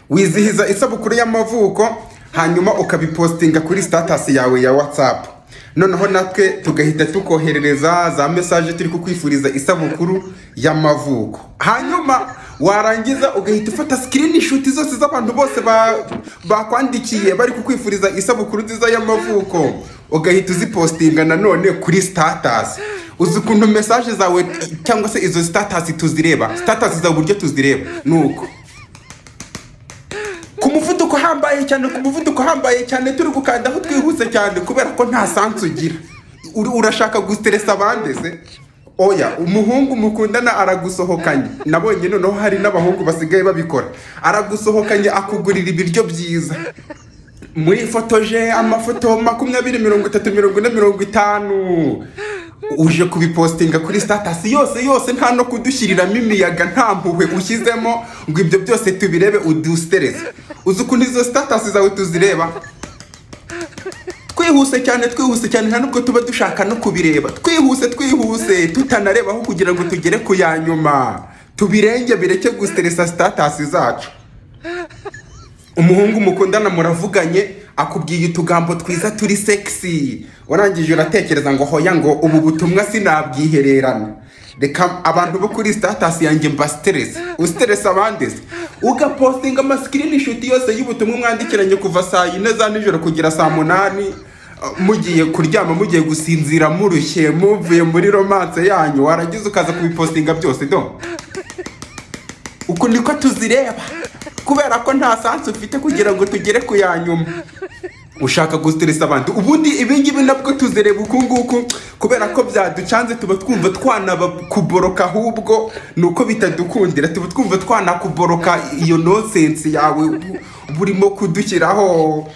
Wizihiza isabukuru y'amavuko, hanyuma ukabipostinga kuri status yawe ya WhatsApp, noneho natwe tugahita tukoherereza za message turi kukwifuriza isabukuru y'amavuko. Hanyuma warangiza ugahita ufata screenshot zose z'abantu bose bakwandikiye bari kukwifuriza isabukuru nziza y'amavuko, ugahita uzipostinga nanone kuri status. Uzi ukuntu message zawe cyangwa se izo status tuzireba? Status zawe uburyo tuzireba ni uko ku muvuduko uhambaye cyane, ku muvuduko uhambaye cyane, turi gukandaho twihuse cyane, kubera ko nta sense ugira. Urashaka gustressa abandi se? Oya, umuhungu mukundana aragusohokanye. Nabonye noneho hari n'abahungu basigaye babikora. Aragusohokanye, akugurira ibiryo byiza, muri fotoje amafoto 20, 30, 40, 50, uje kubipostinga kuri status yose yose, nta no kudushyiriramo imiyaga, nta mpuhwe ushyizemo ngo ibyo byose tubirebe, udustresse. Uzi ukuntu izo status zawe tuzireba twihuse cyane, twihuse cyane, nta nubwo tuba dushaka no kubireba, twihuse twihuse, tutanarebaho kugira ngo tugere ku ya nyuma, tubirenge, bireke gustressa status zacu. Umuhungu mukundana muravuganye, akubwiye utugambo twiza turi sexy, warangije uratekereza ngo hoya, ngo ubu butumwa sinabwihererana, reka abantu bo kuri status yanjye mba stress. Ustressa abandi se? Ugapostinga amascreenshot yose y'ubutumwa mwandikiranye kuva saa 4 za nijoro kugera saa 8, mugiye kuryama, mugiye gusinzira, murushye, muvuye muri romance yanyu, warangiza ukaza kubipostinga byose. Do uku niko tuzireba, kubera ko nta sense ufite kugira ngo tugere ku ya nyuma. Ushaka gustressa abandi. Ubundi ibingibi nabwo tuzireba uku nguku kubera ko byaducanze. Tuba twumva twanabakuboroka, ahubwo ni uko bitadukundira. Tuba twumva twanakuboroka iyo nonsense yawe burimo kudushyiraho.